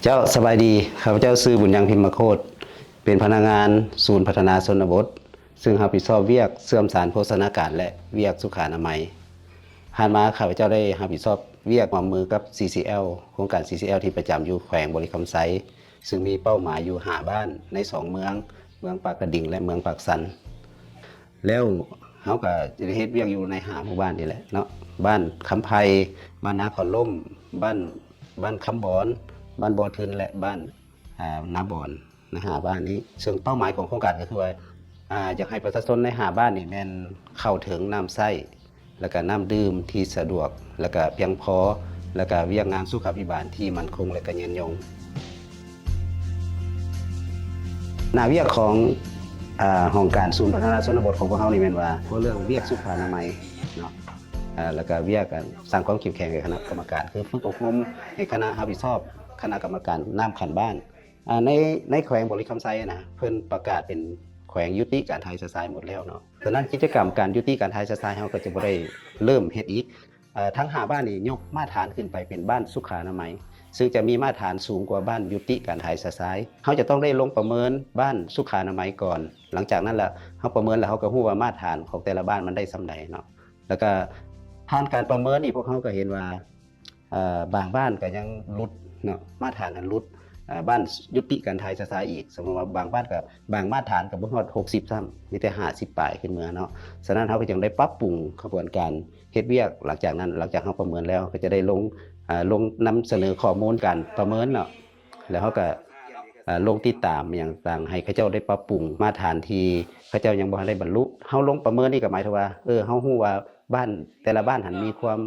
ເຈົ້າ ສະບາຍດີ. ຂ້າພະເຈົ້າຊື່ ບຸນຍັງ ພິມມະໂຄດ, ເປັນພະນັກງານສູນພັດທະນາຊົນນະບົດ, ຊຶ່ງຮັບຜິດຊອບວຽກເຊື່ອມສານໂພຊະນາການ ແລະ ວຽກສຸຂາອະນາໄມ. ຜ່ານມາ ຂ້າພະເຈົ້າໄດ້ຮັບຜິດຊອບວຽກຮ່ວມມືກັບ ຊີຊີແອລ, ໂຄງການ ຊີຊີແອລ ທີ່ປະຈຳຢູ່ແຂວງບໍລິຄຳໄຊ, ຊຶ່ງມີເປົ້າໝາຍຢູ່ຫ້າບ້ານໃນສອງເມືອງ, ເມືອງປາກກະດິງ ແລະ ເມືອງປາກຊັນ. ແລ້ວເຮົາກໍຈະໄດ້ເຮັດວຽກຢູ່ໃນຫ້າໝູ່ບ້ານນີ້ແຫຼະເນາະ, ບ້ານຄຳໄພ, ບ້ານນາຂອນລົມ, ບ້ານ ບ້ານຄຳບອນ, ບ້ານບໍ່ທຶນ ແລະ ບ້ານ ອ່າ ນາບອນ, ໃນຫ້າບ້ານນີ້. ເຊິ່ງເປົ້າໝາຍຂອງໂຄງການກໍຄືວ່າ ອ່າ ຢາກໃຫ້ປະຊາຊົນໃນຫ້າບ້ານນີ້ແມ່ນເຂົ້າເຖິງນ້ຳໃຊ້ ແລ້ວກໍນ້ຳດື່ມທີ່ສະດວກ ແລ້ວກໍພຽງພໍ ແລ້ວກໍວຽກງານສຸຂາພິບານທີ່ໝັ້ນຄົງ ແລະ ກໍຍືນຍົງ. ໜ້າວຽກຂອງ ອ່າ ຫ້ອງການສູນພັດທະນາຊົນນະບົດຂອງພວກເຮົານີ້ແມ່ນວ່າ ເວົ້າເລື່ອງວຽກສຸຂາອະນາໄມເນາະ, ອ່າ ແລ້ວກໍວຽກ ອ່າ ສ້າງຄວາມເຂັ້ມແຂງໃຫ້ຄະນະກຳມະການ, ຄືຝຶກອົບຮົມໃຫ້ຄະນະຮັບຜິດຊອບ, ຄະນະກຳມະການນ້ຳຂັ້ນບ້ານ. ອ່າ ໃນ ໃນແຂວງບໍລິຄຳໄຊນະ ເພິ່ນປະກາດເປັນແຂວງຍຸຕິການຖ່າຍຊະຊາຍໝົດແລ້ວເນາະ. ສະນັ້ນ ກິດຈະກຳການຍຸຕິການຖ່າຍຊະຊາຍ ເຮົາກໍຈະບໍ່ໄດ້ເລີ່ມເຮັດອີກ. ເອີ ທັງຫ້າບ້ານນີ້ຍົກມາດຖານຂຶ້ນໄປເປັນບ້ານສຸຂາອະນາໄມ, ຊຶ່ງຈະມີມາດຖານສູງກວ່າບ້ານຍຸຕິການຖ່າຍຊະຊາຍ. ເຮົາຈະຕ້ອງໄດ້ລົງປະເມີນບ້ານສຸຂາອະນາໄມກ່ອນ. ຫຼັງຈາກນັ້ນລະ ເຮົາປະເມີນແລ້ວ ເຮົາກໍຮູ້ວ່າມາດຖານຂອງແຕ່ລະບ້ານມັນໄດ້ສ່ຳໃດເນາະ. ແລ້ວກໍຜ່ານການປະເມີນນີ້ ພວກເຮົາກໍເຫັນວ່າ ເອີ ບາງບ້ານກໍຍັງຫຼຸດເນາະ, ມາດຖານຫັ້ນຫຼຸດ, ເອີ ບ້ານຍຸຕິການຖ່າຍຊະຊາຍອີກ. ສົມມຸດວ່າບາງບ້ານກໍ ບາງມາດຖານກໍບໍ່ຮອດຫົກສິບຊ້ຳ, ມີແຕ່ຫ້າສິບປາຍຂຶ້ນເມືອເນາະ. ສະນັ້ນ ເຮົາກໍຈຶ່ງໄດ້ປັບປຸງຂະບວນການເຮັດວຽກ. ຫຼັງຈາກນັ້ນ ຫຼັງຈາກເຮົາປະເມີນແລ້ວ ກໍຈະໄດ້ລົງ ເອີ ລົງນຳສະເໜີຂໍ້ມູນການປະເມີນເນາະ, ແລ້ວເຮົາກໍ ເອີ ລົງຕິດຕາມຫຍັງຕ່າງ ໃຫ້ເຂົາເຈົ້າໄດ້ປັບປຸງມາດຖານທີ່ເຂົາເຈົ້າຍັງບໍ່ທັນໄດ້ບັນລຸ. ເຮົາລົງປະເມີນນີ້ກໍໝາຍເຖິງວ່າ ເອີ ເຮົາຮູ້ວ່າ ບ້ານແຕ່ລະບ້ານຫັ້ນມີຄວາມ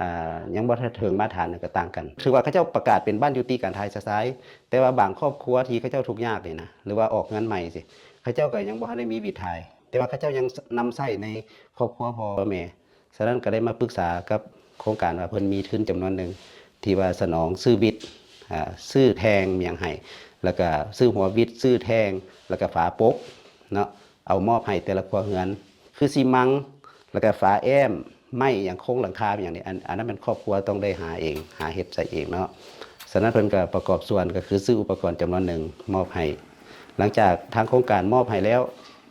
ອ່າ ຍັງບໍ່ທັນເຖິງມາດຖານ ກໍຕ່າງກັນ. ຖືວ່າເຂົາເຈົ້າປະກາດເປັນບ້ານຍຸຕິການຖ່າຍຊະຊາຍ, ແຕ່ວ່າບາງຄອບຄົວທີ່ເຂົາເຈົ້າທຸກຍາກນີ້ນະ ຫຼືວ່າອອກເຮືອນໃໝ່ຊີ້ ເຂົາເຈົ້າກໍຍັງບໍ່ທັນໄດ້ມີວິດຖ່າຍ, ແຕ່ວ່າເຂົາເຈົ້າຍັງນຳໃຊ້ໃນຄອບຄົວພໍ່ແມ່. ສະນັ້ນກໍໄດ້ມາປຶກສາກັບໂຄງການວ່າເພິ່ນມີທຶນຈຳນວນໜຶ່ງ ທີ່ວ່າສະໜອງຊື້ບິດ ອ່າ ຊື້ແທ່ງຫຍັງໃຫ້, ແລ້ວກະຊື້ຫົວບິດ, ຊື້ແທ່ງ, ແລ້ວກະຝາປົກເນາະ, ເອົາມອບໃຫ້ແຕ່ລະຄົວເຮືອນ ຄືຊີມັງ ແລ້ວກະຝາແອ້ມ ໄມ້ຫຍັງ ໂຄງຫຼັງຄາຫຍັງນີ້ ອັນ ອັນນັ້ນແມ່ນຄອບຄົວຕ້ອງໄດ້ຫາເອງ ຫາເຮັດໃສ່ເອງເນາະ. ສະນັ້ນເພິ່ນກໍປະກອບສ່ວນ ກໍຄືຊື້ອຸປະກອນຈຳນວນໜຶ່ງມອບໃຫ້. ຫຼັງຈາກທາງໂຄງການມອບໃຫ້ແລ້ວ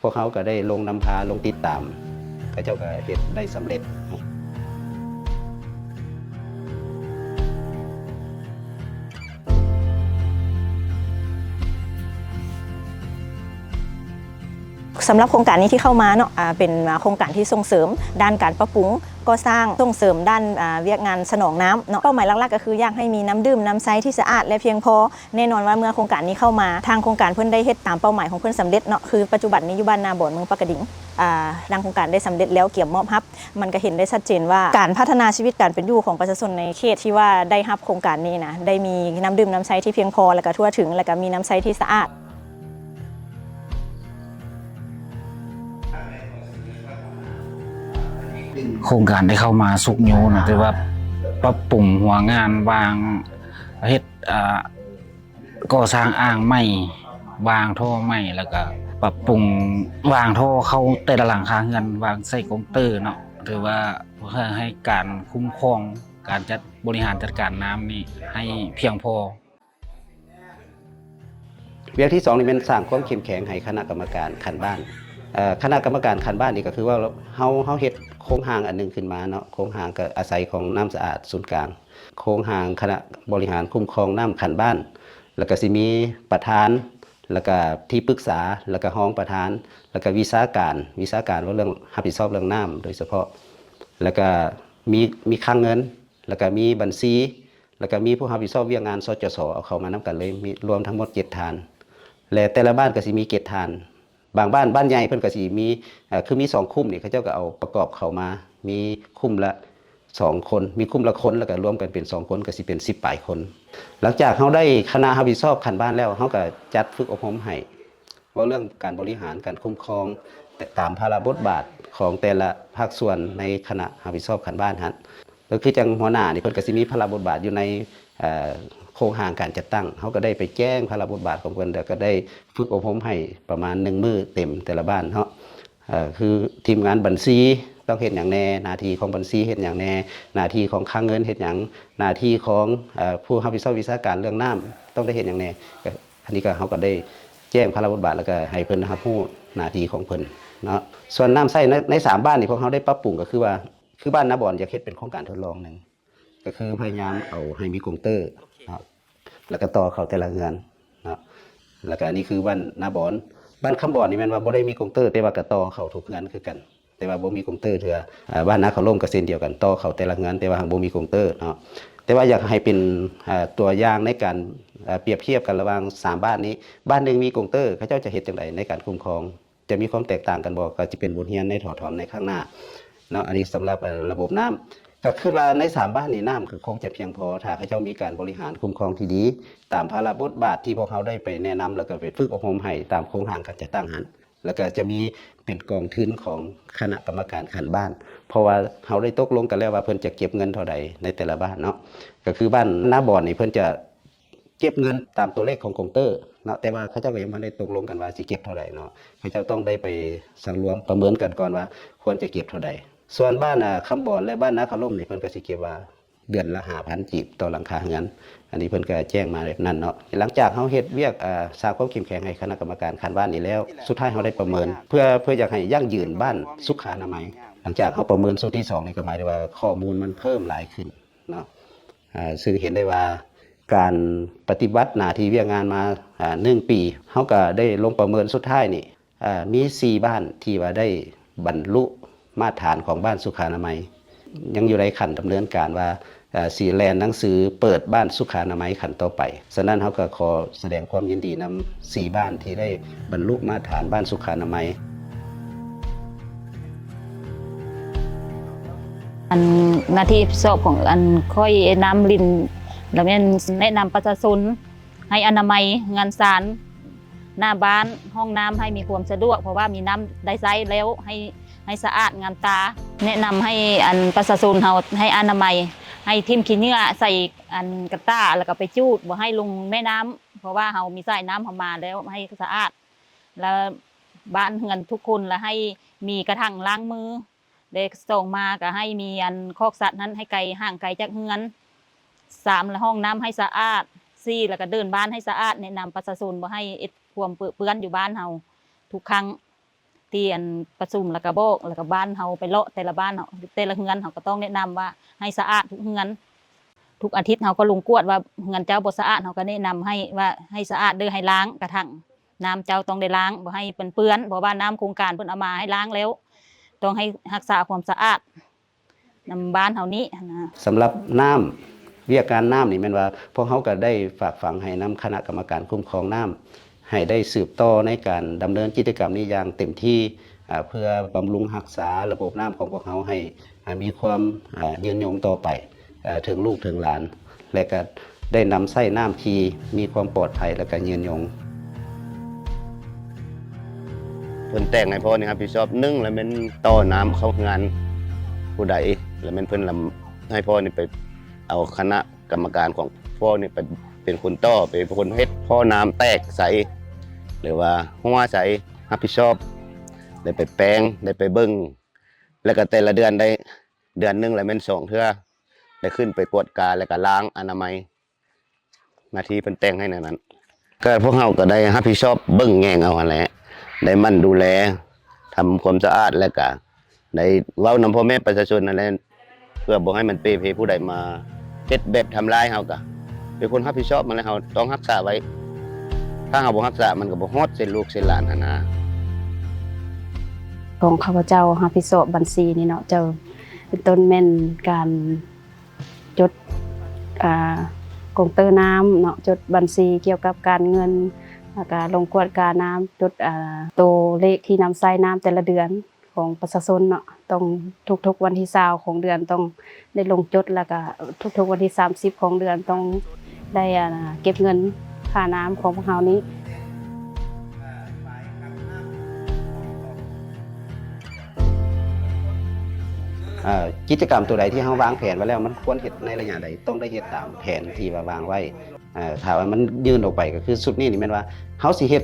ພວກເຮົາກໍໄດ້ລົງນຳພາລົງຕິດຕາມ, ເຂົາເຈົ້າກໍເຮັດໄດ້ສຳເລັດ. ສຳລັບໂຄງການນີ້ທີ່ເຂົ້າມາເນາະ ອ່າ ເປັນ ອ່າ ໂຄງການທີ່ສົ່ງເສີມດ້ານການປັບປຸງກໍ່ສ້າງ, ສົ່ງເສີມດ້ານ ອ່າ ວຽກງານສະໜອງນ້ຳເນາະ. ເປົ້າໝາຍຫຼັກໆກໍຄືຢາກໃຫ້ມີນ້ຳດື່ມ, ນ້ຳໃຊ້ທີ່ສະອາດ ແລະ ພຽງພໍ. ແນ່ນອນວ່າເມື່ອໂຄງການນີ້ເຂົ້າມາ, ທາງໂຄງການເພິ່ນໄດ້ເຮັດຕາມເປົ້າໝາຍຂອງເພິ່ນສຳເລັດເນາະ, ຄືປັດຈຸບັນນີ້ຢູ່ບ້ານນາບອນ ເມືອງປາກກະດິງ, ອ່າ ທາງໂຄງການໄດ້ສຳເລັດແລ້ວ ກຽມມອບຮັບ. ມັນກໍເຫັນໄດ້ຊັດເຈນວ່າ ການພັດທະນາຊີວິດການເປັນຢູ່ຂອງປະຊາຊົນໃນເຂດທີ່ວ່າໄດ້ຮັບໂຄງການນີ້ນະ ໄດ້ມີນ້ຳດື່ມນ້ຳໃຊ້ທີ່ພຽງພໍ ແລ້ວກໍທົ່ວເຖິງ ແລ້ວກໍມີນ້ຳໃຊ້ທີ່ສະອາດ. ໂຄງການໄດ້ເຂົ້າມາຊຸກຍູ້ນະ ຖືວ່າປັບປຸງຫົວງານ ວາງເຮັດ ອ່າ ກໍ່ສ້າງອ່າງໃໝ່, ວາງທໍ່ໃໝ່, ແລ້ວກະປັບປຸງວາງທໍ່ເຂົ້າແຕ່ລະຫຼັງຄາເຮືອນ, ວາງໃສ່ກົງເຕີເນາະ, ຖືວ່າເພື່ອໃຫ້ການຄຸ້ມຄອງ, ການຈັດ ບໍລິຫານຈັດການນ້ຳນີ້ໃຫ້ພຽງພໍ. ວຽກທີສອງນີ້ແມ່ນສ້າງຄວາມເຂັ້ມແຂງໃຫ້ຄະນະກຳມະການຂັ້ນບ້ານ. ເອີ ຄະນະກຳມະການຂັ້ນບ້ານນີ້ກໍຄືວ່າເຮົາ ເຮົາເຮັດໂຄງຮ່າງອັນໜຶ່ງຂຶ້ນມາເນາະ, ໂຄງຮ່າງກໍອາໄສຂອງນ້ຳສະອາດສູນກາງ, ໂຄງຮ່າງຄະນະບໍລິຫານຄຸ້ມຄອງນ້ຳຂັ້ນບ້ານ, ແລ້ວກໍຊິມີປະທານ, ແລ້ວກໍທີ່ປຶກສາ, ແລ້ວກໍຮອງປະທານ, ແລ້ວກໍວິຊາການ, ວິຊາການເວົ້າເລື່ອງຮັບຜິດຊອບເລື່ອງນ້ຳໂດຍສະເພາະ, ແລ້ວກໍມີ ມີຄັງເງິນ, ແລ້ວກໍມີບັນຊີ, ແລ້ວກໍມີຜູ້ຮັບຜິດຊອບວຽກງານ ສຈສ ເອົາເຂົ້າມານຳກັນເລີຍ, ມີລວມທັງໝົດເຈັດທ່ານ ແລະ ແຕ່ລະບ້ານກໍຊິມີເຈັດທ່ານ. ບາງບ້ານ ບ້ານໃຫຍ່ເພິ່ນກໍຊິມີ ເອີ ຄືມີສອງຄຸ້ມນີ້ ເຂົາເຈົ້າກໍເອົາປະກອບເຂົ້າມາ, ມີຄຸ້ມລະສອງຄົນ, ມີຄຸ້ມລະຄົນ ແລ້ວກໍລວມກັນເປັນສອງຄົນ ກໍຊິເປັນສິບປາຍຄົນ. ຫຼັງຈາກເຮົາໄດ້ຄະນະຮັບຜິດຊອບຂັ້ນບ້ານແລ້ວ, ເຮົາກໍຈັດຝຶກອົບຮົມໃຫ້ ເວົ້າເລື່ອງການບໍລິຫານການຄຸ້ມຄອງ ແລະ ຕາມພາລະບົດບາດຂອງແຕ່ລະພາກສ່ວນໃນຄະນະຮັບຜິດຊອບຂັ້ນບ້ານຫັ້ນ. ກໍຄືຈັ່ງຫົວໜ້ານີ້ ເພິ່ນກໍຊິມີພາລະບົດບາດຢູ່ໃນ ເອີ ໂຄງຮ່າງການຈັດຕັ້ງ, ເຮົາກໍໄດ້ໄປແຈ້ງພາລະບົດບາດຂອງເພິ່ນ ແລ້ວກໍໄດ້ຝຶກອົບຮົມໃຫ້ປະມານໜຶ່ງມື້ເຕັມແຕ່ລະບ້ານເນາະ. ເອີ ຄືທີມງານບັນຊີ ຕ້ອງເຮັດຫຍັງແດ່, ໜ້າທີ່ຂອງບັນຊີເຮັດຫຍັງແດ່, ໜ້າທີ່ຂອງຄັງເງິນເຮັດຫຍັງ, ໜ້າທີ່ຂອງ ເອີ ຜູ້ຮັບຜິດຊອບວິຊາການເລື່ອງນ້ຳຕ້ອງໄດ້ເຮັດຫຍັງແດ່. ກໍ ອັນນີ້ກໍ ເຮົາກໍໄດ້ແຈ້ງພາລະບົດບາດ ແລ້ວກໍໃຫ້ເພິ່ນຮັບຮູ້ໜ້າທີ່ຂອງເພິ່ນເນາະ. ສ່ວນນ້ຳໃຊ້ໃນ ໃນສາມບ້ານນີ້ ພວກເຮົາໄດ້ປັບປຸງ ກໍຄືວ່າ ຄືບ້ານນາບອນຢາກເຮັດເປັນໂຄງການທົດລອງໜຶ່ງ ກໍຄືພະຍາຍາມເອົາໃຫ້ມີກົງເຕີເນາະ ແລ້ວກໍຕໍ່ເຂົ້າແຕ່ລະເຮືອນເນາະ. ແລ້ວກໍອັນນີ້ຄືບ້ານນາບອນ. ບ້ານຄຳບອນນີ້ແມ່ນວ່າບໍ່ໄດ້ມີກົງເຕີ ແຕ່ວ່າກໍຕໍ່ເຂົ້າທຸກເຮືອນຄືກັນ ແຕ່ວ່າບໍ່ມີກົງເຕີເທື່ອ. ອາ ບ້ານນາເຂົາລົມກໍເຊັ່ນດຽວກັນ ຕໍ່ເຂົ້າແຕ່ລະເຮືອນ ແຕ່ວ່າຫາກບໍ່ມີກົງເຕີເນາະ. ແຕ່ວ່າຢາກໃຫ້ເປັນ ອາ ຕົວຢ່າງໃນການ ອາ ປຽບທຽບກັນລະຫວ່າງສາມບ້ານນີ້, ບ້ານໜຶ່ງມີກົງເຕີ ເຂົາເຈົ້າຈະເຮັດຈັ່ງໃດໃນການຄຸ້ມຄອງ? ຈະມີຄວາມແຕກຕ່າງກັນບໍ່? ກໍຈະເປັນບົດຮຽນໃນຖອນໆໃນຂ້າງໜ້າເນາະ. ອັນນີ້ສຳລັບ ເອີ ລະບົບນ້ຳ ກໍຄິດວ່າໃນສາມບ້ານນີ້ ນ້ຳກໍຄົງຈະພຽງພໍ ຖ້າເຂົາເຈົ້າມີການບໍລິຫານຄຸ້ມຄອງທີ່ດີ ຕາມພາລະບົດບາດທີ່ພວກເຮົາໄດ້ໄປແນະນຳ ແລ້ວກໍໄປຝຶກອົບຮົມໃຫ້ຕາມໂຄງຮ່າງການຈັດຕັ້ງຫັ້ນ. ແລ້ວກໍຈະມີເປັນກອງທຶນຂອງຄະນະກຳມະການຂັ້ນບ້ານ ເພາະວ່າເຮົາໄດ້ຕົກລົງກັນແລ້ວວ່າເພິ່ນຈະເກັບເງິນເທົ່າໃດໃນແຕ່ລະບ້ານເນາະ. ກໍຄືບ້ານນາບອນນີ້ ເພິ່ນຈະ ເກັບເງິນຕາມຕົວເລກຂອງກົງເຕີເນາະ ແຕ່ວ່າເຂົາເຈົ້າກໍຍັງບໍ່ໄດ້ຕົກລົງກັນວ່າຊິເກັບເທົ່າໃດເນາະ. ເຂົາເຈົ້າຕ້ອງໄດ້ໄປສັງລວມປະເມີນກັນກ່ອນວ່າຄວນຈະເກັບເທົ່າໃດ. ສ່ວນບ້ານ ອາ ຄຳບອນ ແລະ ບ້ານນາຂະລົມນີ້ ເພິ່ນກໍຊິເກັບວ່າເດືອນລະຫ້າພັນກີບຕໍ່ຫຼັງຄາເຮືອນ. ອັນນີ້ເພິ່ນກໍແຈ້ງມາແບບນັ້ນເນາະ. ຫຼັງຈາກເຮົາເຮັດວຽກ ອາ ສ້າງຄວາມເຂັ້ມແຂງໃຫ້ຄະນະກຳມະການຂັ້ນບ້ານນີ້ແລ້ວ ສຸດທ້າຍເຮົາໄດ້ປະເມີນ ເພື່ອ ເພື່ອຢາກໃຫ້ຢັ້ງຢືນບ້ານສຸຂາອະນາໄມ. ຫຼັງຈາກເຮົາປະເມີນຊຸດທີສອງນີ້ ກໍໝາຍເຖິງວ່າຂໍ້ມູນມັນເພີ່ມຫຼາຍຂຶ້ນ ເນາະ ເຊິ່ງເຫັນໄດ້ວ່າການປະຕິບັດໜ້າທີ່ວຽກງານມາ ອາ ໜຶ່ງປີ ເຮົາກໍໄດ້ລົງປະເມີນສຸດທ້າຍນີ້ ອາ ມີສີ່ບ້ານທີ່ວ່າໄດ້ບັນລຸມາດຖານຂອງບ້ານສຸຂາອະນາໄມ ຍັງຢູ່ໃນຂັ້ນດຳເນີນການວ່າ ອາ ຊິແລ່ນໜັງສືເປີດບ້ານສຸຂາອະນາໄມຂັ້ນຕໍ່ໄປ. ສະນັ້ນເຮົາກໍຂໍສະແດງຄວາມຍິນດີນຳສີ່ບ້ານທີ່ໄດ້ບັນລຸມາດຖານບ້ານສຸຂາອະນາໄມ. ອັນໜ້າທີ່ຮັບຜິດຊອບຂອງອັນຂ້ອຍ ນ້ຳລິນ ລະແມ່ນແນະນຳປະຊາຊົນໃຫ້ອະນາໄມເຮືອນຊານໜ້າບ້ານ ຫ້ອງນ້ຳໃຫ້ມີຄວາມສະດວກ ເພາະວ່າມີນ້ຳໄດ້ໃຊ້ແລ້ວ ໃຫ້ ໃຫ້ສະອາດງາມຕາ. ແນະນຳໃຫ້ອັນປະຊາຊົນເຮົາໃຫ້ອະນາໄມ ໃຫ້ຖິ້ມຂີ້ເຫຍື້ອໃສ່ອັນກະຕ່າ ແລ້ວກໍໄປຈູດ ບໍ່ໃຫ້ລົງແມ່ນ້ຳ ເພາະວ່າເຮົາມີສາຍນ້ຳເຮົາມາແລ້ວ ໃຫ້ສະອາດ. ແລະ ບ້ານເຮືອນທຸກຄົນລະໃຫ້ມີກະຖັງລ້າງມື ແລະ ສອງມາກະໃຫ້ມີອັນຄອກສັດນັ້ນໃຫ້ໄກ ຫ່າງໄກຈາກເຮືອນ. ສາມລະຫ້ອງນ້ຳໃຫ້ສະອາດ. ສີ່ລະກະເດີ່ນບ້ານໃຫ້ສະອາດ ແນະນຳປະຊາຊົນບໍ່ໃຫ້ເຮັດຄວາມເປິເປື້ອນຢູ່ບ້ານເຮົາ. ທຸກຄັ້ງທີ່ອັນປະຊຸມລະກະບອກ ລະກະບ້ານເຮົາໄປເລາະແຕ່ລະບ້ານເຮົາ ແຕ່ລະເຮືອນ ເຮົາກະຕ້ອງແນະນຳວ່າໃຫ້ສະອາດທຸກເຮືອນ. ທຸກອາທິດເຮົາກໍລົງກວດວ່າເຮືອນເຈົ້າບໍ່ສະອາດ ເຮົາກໍແນະນຳໃຫ້ວ່າໃຫ້ສະອາດເດີ້ ໃຫ້ລ້າງກະຖັງ ນ້ຳເຈົ້າຕ້ອງໄດ້ລ້າງ ບໍ່ໃຫ້ມັນເປື້ອນ ເພາະວ່ານ້ຳໂຄງການເພິ່ນເອົາມາໃຫ້ລ້າງແລ້ວ ຕ້ອງໃຫ້ຮັກສາຄວາມສະອາດນຳບ້ານເຮົານີ້ຫັ້ນນະ. ສຳລັບນ້ຳ ວຽກງານນ້ຳນີ້ແມ່ນວ່າ ພວກເຮົາກໍໄດ້ຝາກຝັງໃຫ້ນຳຄະນະກຳມະການຄຸ້ມຄອງນ້ຳ ໃຫ້ໄດ້ສືບຕໍ່ໃນການດຳເນີນກິດຈະກຳນີ້ຢ່າງເຕັມທີ່ ເພື່ອບຳລຸງຮັກສາລະບົບນ້ຳຂອງພວກເຮົາໃຫ້ ໃຫ້ມີຄວາມ ເອີ ຍືນຍົງຕໍ່ໄປ ເອີ ເຖິງລູກເຖິງຫຼານ ແລະ ກະໄດ້ນຳໃຊ້ນ້ຳທີ່ມີຄວາມປອດໄພ ແລະ ກະຍືນຍົງ. ເພິ່ນແຕ່ງໃຫ້ພໍ່ນີ້ຮັບຜິດຊອບ ໜຶ່ງລະແມ່ນຕໍ່ນ້ຳເຂົ້າເຮືອນຜູ້ໃດ ລະແມ່ນເພິ່ນລະໃຫ້ພໍ່ນີ້ໄປເອົາຄະນະກຳມະການຂອງພໍ່ນີ້ໄປເປັນຄົນຕໍ່ ເປັນຄົນເຮັດທໍ່ນ້ຳແຕກໃສ ຫຼືວ່າຮົ່ວໃສ ຮັບຜິດຊອບ ໄດ້ໄປແປງ ໄດ້ໄປເບິ່ງ ແລ້ວກໍແຕ່ລະເດືອນໄດ້ ເດືອນໜຶ່ງລະແມ່ນສອງເທື່ອ ໄດ້ຂຶ້ນໄປກວດກາ ແລ້ວກໍລ້າງອະນາໄມ ໜ້າທີ່ເພິ່ນແຕ່ງໃຫ້ແນວນັ້ນ. ກໍພວກເຮົາກໍໄດ້ຮັບຜິດຊອບເບິ່ງແຍງເອົາຫັ້ນແຫຼະ ໄດ້ໝັ່ນດູແລ ທຳຄວາມສະອາດ ແລ້ວກໍໄດ້ເວົ້ານຳພໍ່ແມ່ປະຊາຊົນຫັ້ນແຫຼະ ເພື່ອບໍ່ໃຫ້ມັນເປ່ເພ ຜູ້ໃດມາເຮັດແບບທຳລາຍເຮົາ ກະເປັນຄົນຮັບຜິດຊອບຫັ້ນແຫຼະ ເຮົາຕ້ອງຮັກສາໄວ້ ຖ້າເຮົາບໍ່ຮັກສາ ມັນກໍບໍ່ຮອດເສັ້ນລູກເສັ້ນຫຼານຫັ້ນນາ. ຂອງຂ້າພະເຈົ້າຮັບຜິດຊອບບັນຊີນີ້ເນາະ ເຈົ້າ ເປັນຕົ້ນແມ່ນການຈົດ ອ່າ ກົງເຕີນ້ຳເນາະ ຈົດບັນຊີກ່ຽວກັບການເງິນ ແລ້ວກະລົງກວດການ້ຳ ຈົດ ອ່າ ໂຕເລກທີ່ນຳໃຊ້ນ້ຳແຕ່ລະເດືອນ ຂອງປະຊາຊົນເນາະ ຕ້ອງທຸກໆວັນທີຊາວຂອງເດືອນຕ້ອງໄດ້ລົງຈົດ ແລ້ວກະທຸກໆວັນທີສາມສິບຂອງເດືອນຕ້ອງໄດ້ ອ່າ ເກັບເງິນຄ່ານ້ຳຂອງພວກເຮົານີ້. ເອີ ກິດຈະກຳໂຕໃດທີ່ເຮົາວາງແຜນໄວ້ແລ້ວ ມັນຄວນເຮັດໃນໄລຍະໃດ ຕ້ອງໄດ້ເຮັດຕາມແຜນທີ່ວ່າວາງໄວ້. ເອີ ຖ້າວ່າມັນຍື່ນອອກໄປ ກໍຄືຊຸດນີ້ນີ້ແມ່ນວ່າ ເຮົາຊິເຮັດ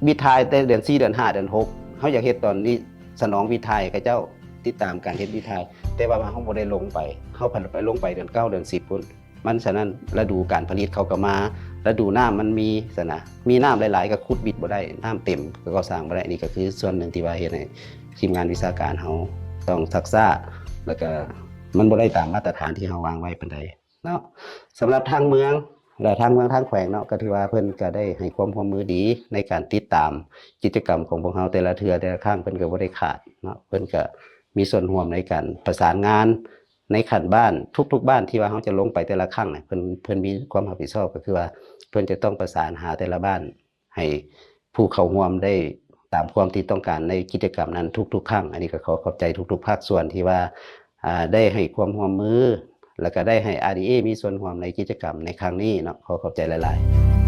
ວິດຖ່າຍແຕ່ເດືອນສີ່ ເດືອນຫ້າ ເດືອນຫົກ ເຮົາຢາກເຮັດຕອນນີ້ ສະໜອງວິດຖ່າຍໃຫ້ເຂົາເຈົ້າ ຕິດຕາມການເຮັດວິໄທ ແຕ່ວ່າເຮົາບໍ່ໄດ້ລົງໄປ ເຮົາພັດໄປລົງໄປເດືອນເກົ້າເດືອນສິບພຸ້ນ ມັນສະນັ້ນລະດູການຜະລິດເຂົາກໍມາ ລະດູນ້ຳມັນມີຊັ້ນນະ ມີນ້ຳຫຼາຍໆກໍຂຸດບິດບໍ່ໄດ້ ນ້ຳເຕັມກໍກໍ່ສ້າງບໍ່ໄດ້ ນີ້ກໍຄືສ່ວນໜຶ່ງທີ່ວ່າເຮັດໃຫ້ທີມງານວິຊາການເຮົາຕ້ອງຊັກຊ້າ ແລ້ວກໍມັນບໍ່ໄດ້ຕາມມາດຕະຖານທີ່ເຮົາວາງໄວ້ປານໃດເນາະ. ສຳລັບທາງເມືອງ ແລະ ທາງເມືອງທາງແຂວງເນາະ ກໍຖືວ່າເພິ່ນກໍໄດ້ໃຫ້ຄວາມຮ່ວມມືດີໃນການຕິດຕາມກິດຈະກຳຂອງພວກເຮົາແຕ່ລະເທື່ອແຕ່ລະຄັ້ງ ເພິ່ນກໍບໍ່ໄດ້ຂາດເນາະ ເພິ່ນກໍມີສ່ວນຮ່ວມໃນການປະສານງານ ໃນຂັ້ນບ້ານ ທຸກໆບ້ານທີ່ວ່າເຮົາຈະລົງໄປແຕ່ລະຄັ້ງນະ ເພິ່ນ ເພິ່ນມີຄວາມຮັບຜິດຊອບ ກໍຄືວ່າເພິ່ນຈະຕ້ອງປະສານຫາແຕ່ລະບ້ານ ໃຫ້ຜູ້ເຂົ້າຮ່ວມໄດ້ຕາມຄວາມທີ່ຕ້ອງການໃນກິດຈະກຳນັ້ນທຸກໆຄັ້ງ. ອັນນີ້ກໍຂໍຂອບໃຈທຸກໆພາກສ່ວນທີ່ວ່າ ອ່າ ໄດ້ໃຫ້ຄວາມຮ່ວມມື ແລ້ວກໍໄດ້ໃຫ້ RDA ມີສ່ວນຮ່ວມໃນກິດຈະກຳໃນຄັ້ງນີ້ເນາະ. ຂໍຂອບໃຈຫຼາຍໆ.